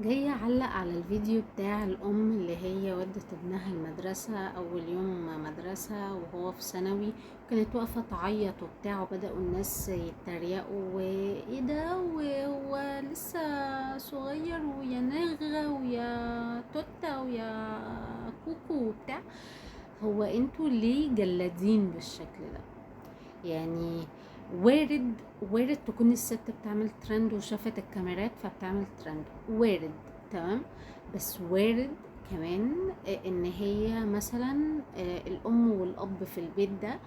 جاية أعلق على الفيديو بتاع الأم اللي هي ودت ابنها المدرسة أول يوم مدرسة وهو في ثانوي، كانت واقفة تعيط وبتاع، وبدأوا الناس يتريقوا وإيه ده وهو لسه صغير ويا نغة ويا توتة ويا كوكو وبتاع. هو انتوا ليه جلادين بالشكل ده؟ يعني وارد تكون الست بتعمل ترند وشافت الكاميرات فبتعمل ترند، وارد، تمام. بس وارد كمان ان هي مثلا الام والاب في البيت ده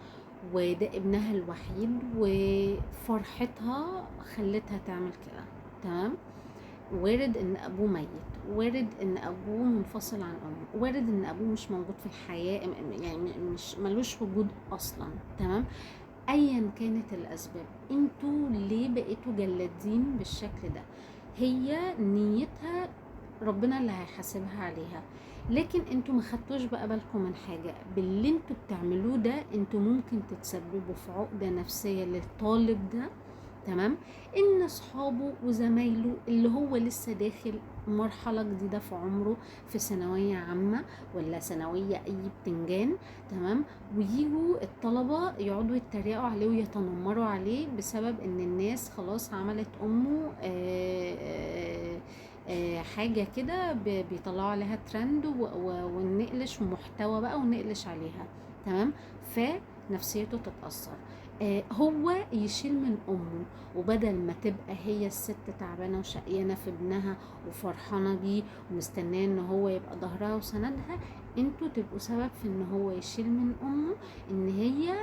وده ابنها الوحيد وفرحتها خلتها تعمل كده، تمام. وارد ان ابوه ميت، وارد ان ابوه منفصل عن امه، وارد ان ابوه مش موجود في الحياة، يعني مش ملوش وجود اصلا، تمام. ايا كانت الاسباب، انتوا ليه بقيتوا جلادين بالشكل ده؟ هي نيتها ربنا اللي هيحاسبها عليها، لكن انتوا ما خدتوش بقى بالكم من حاجة. باللي انتوا بتعملوه ده انتوا ممكن تتسببوا في عقده نفسية للطالب ده، تمام. ان اصحابه وزمايله اللي هو لسه داخل مرحلة جديدة في عمره، في ثانوية عامة ولا ثانوية اي بتنجان، تمام، ويجوا الطلبة يقعدوا يتريقوا عليه ويتنمروا عليه بسبب ان الناس خلاص عملت امه حاجة كده بيطلعوا عليها ترند ونقلش ومحتوى بقى ونقلش عليها، تمام. فنفسيته تتأثر، هو يشيل من امه، وبدل ما تبقى هي الست تعبانة وشقيانه في ابنها وفرحانه بيه ومستنيه ان هو يبقى ظهرها وسندها، انتوا تبقوا سبب في ان هو يشيل من امه، ان هي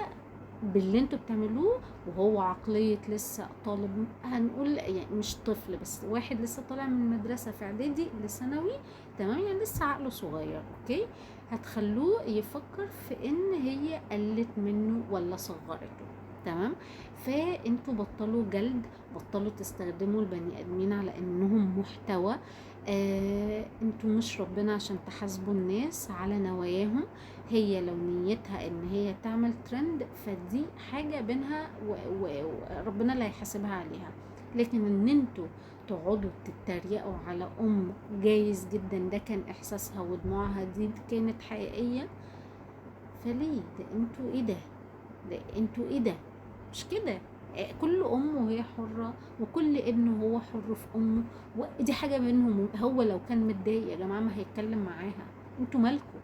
باللي انتوا بتعملوه، وهو عقلية لسه طالب، هنقول يعني مش طفل بس واحد لسه طالع من المدرسة في اعدادي لثانوي، تمام، يعني لسه عقله صغير، okay، هتخلوه يفكر في ان هي قلت منه ولا صغرته، تمام. فانتوا بطلوا جلد، بطلوا تستخدموا البني ادمين على انهم محتوى. انتوا مش ربنا عشان تحاسبوا الناس على نواياهم. هي لو نيتها ان هي تعمل ترند فدي حاجة بينها وربنا اللي هيحاسبها عليها، لكن ان انتوا تقعدوا تتريقوا على ام جايز جدا ده كان احساسها ودموعها دي كانت حقيقية، فليه ده؟ انتوا ايه ده؟ ده انتوا ايه ده؟ مش كده. كل ام وهي حرة، وكل ابن وهو حر في امه، ودي حاجة بينهم. هو لو كان متضايق يا جماعة ما هيتكلم معاها، انتوا مالكوا؟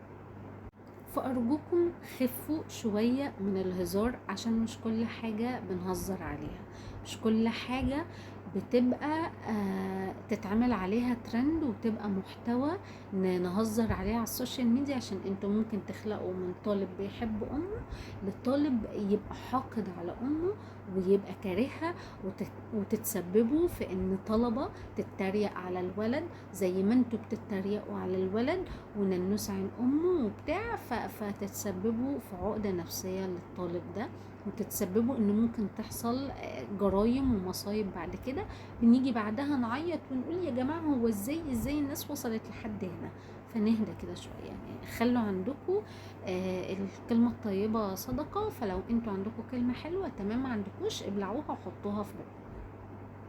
فأرجوكم خفوا شوية من الهزار، عشان مش كل حاجة بنهزر عليها، مش كل حاجة بتبقى تتعمل عليها ترند وتبقى محتوى نهزر عليها على ال social media. عشان انتوا ممكن تخلقوا من طالب بيحب امه لطالب يبقى حاقد على امه ويبقى كارهها، وتتسببوا في ان طلبة تتريق على الولد زي ما انتوا بتتريقوا على الولد وننوس عن امه وبتاع، فتتسببوا في عقدة نفسية للطالب ده، وتتسببوا ان ممكن تحصل جرايم ومصايب بعد كده، بنيجي بعدها نعيط ونقول يا جماعة هو ازاي الناس وصلت لحد هنا. فنهدى كده شوية، يعني خلوا عندكم الكلمة الطيبة صدقة، فلو انتوا عندكم كلمة حلوة تمام، ما عندكوش ابلعوها وحطوها في بقكم.